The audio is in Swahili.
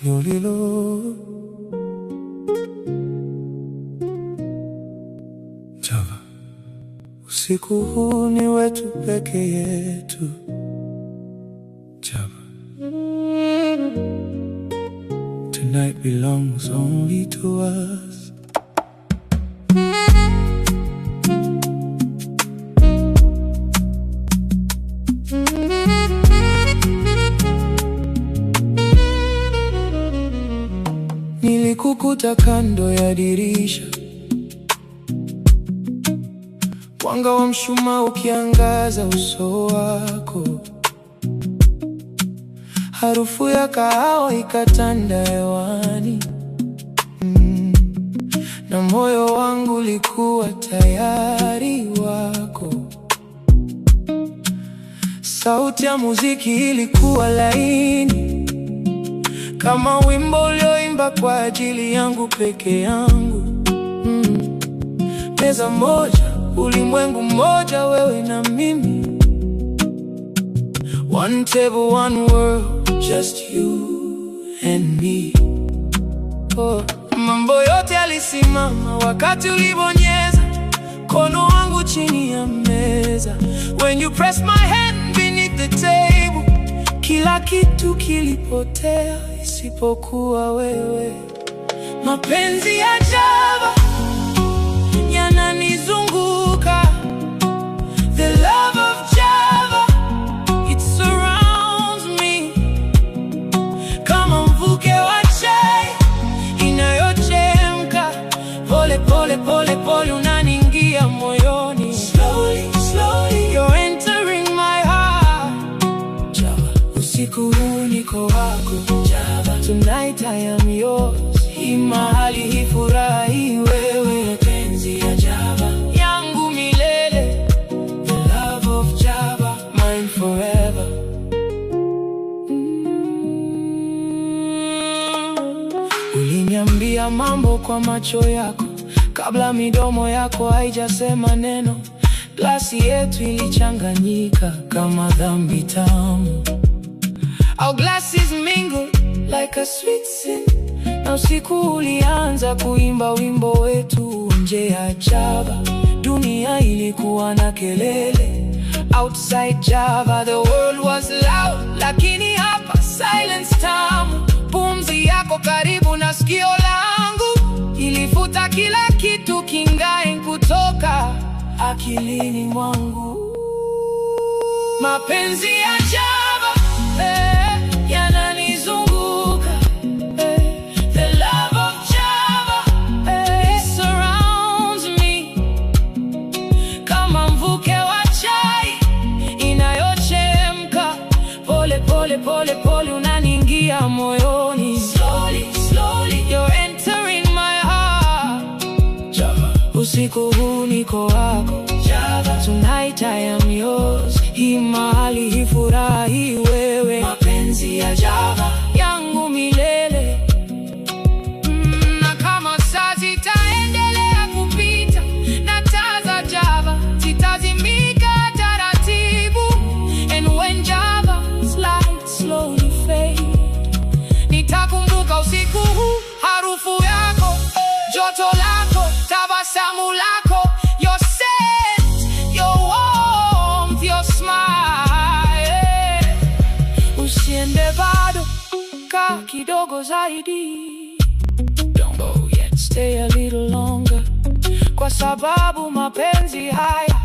Nyolilo Java. Usiku huu ni wetu peke yetu. Java. Tonight belongs only to us. Nilikukuta kando ya dirisha, mwanga wa mshumaa ukiangaza uso wako, harufu ya kahawa ikatanda hewani, na moyo wangu ulikuwa tayari wako. Sauti ya muziki ilikuwa laini kama wimbo ulioimba kwa ajili yangu peke yangu. Meza moja, ulimwengu mmoja, wewe na mimi. One table, one world, just you and me. Oh, mambo yote yalisimama wakati ulibonyeza mkono wangu chini ya meza. When you press my hand beneath the table, kila kitu kilipotea isipokuwa wewe. Mapenzi ya Java yananizunguka. The love of Java, it surrounds me kama mvuke wa chai inayochemka pole pole pole pole, unaniingia moyoni. Slowly, slowly, you're entering my heart. Java, usiku huu niko wako. Java, tonight I am yours. Hii mahali, hii furaha, hii wewe, penzi ya Java yangu milele. The love of Java, mine forever. Uliniambia mambo kwa macho yako kabla midomo yako haijasema neno. Glasi yetu ilichanganyika kama dhambi tamu. Our glasses mingled like a sweet sin. Na usiku ulianza kuimba wimbo wetu nje ya Java. Dunia ilikuwa na kelele. Outside Java the world was loud, lakini hapa silence tamu. Pumzi yako karibu na sikio langu ilifuta kila kitu kingine kutoka akilini mwangu. Mapenzi ya Java, eh, yananizunguka, eh, the love of Java, eh, it surrounds me kama mvuke wa chai inayochemka pole pole pole pole, unaniingia moyoni. Slowly, slowly, you're entering my heart. Java. Usiku huu niko wako. Java. Tonight I am yours. Hii mahali, hii furaha, hii wewe, mapenzi ya Java yangu milele. Na kama saa zitaendelea kupita na taa za Java zitazimika taratibu, and when Java's light slowly fade, nitakumbuka usiku huu, harufu yako, joto lako, tabasamu lako, your scent, your warmth, your smile. Usiende bado, kaa kidogo zaidi. Don't go yet, stay a little longer, kwa sababu mapenzi haya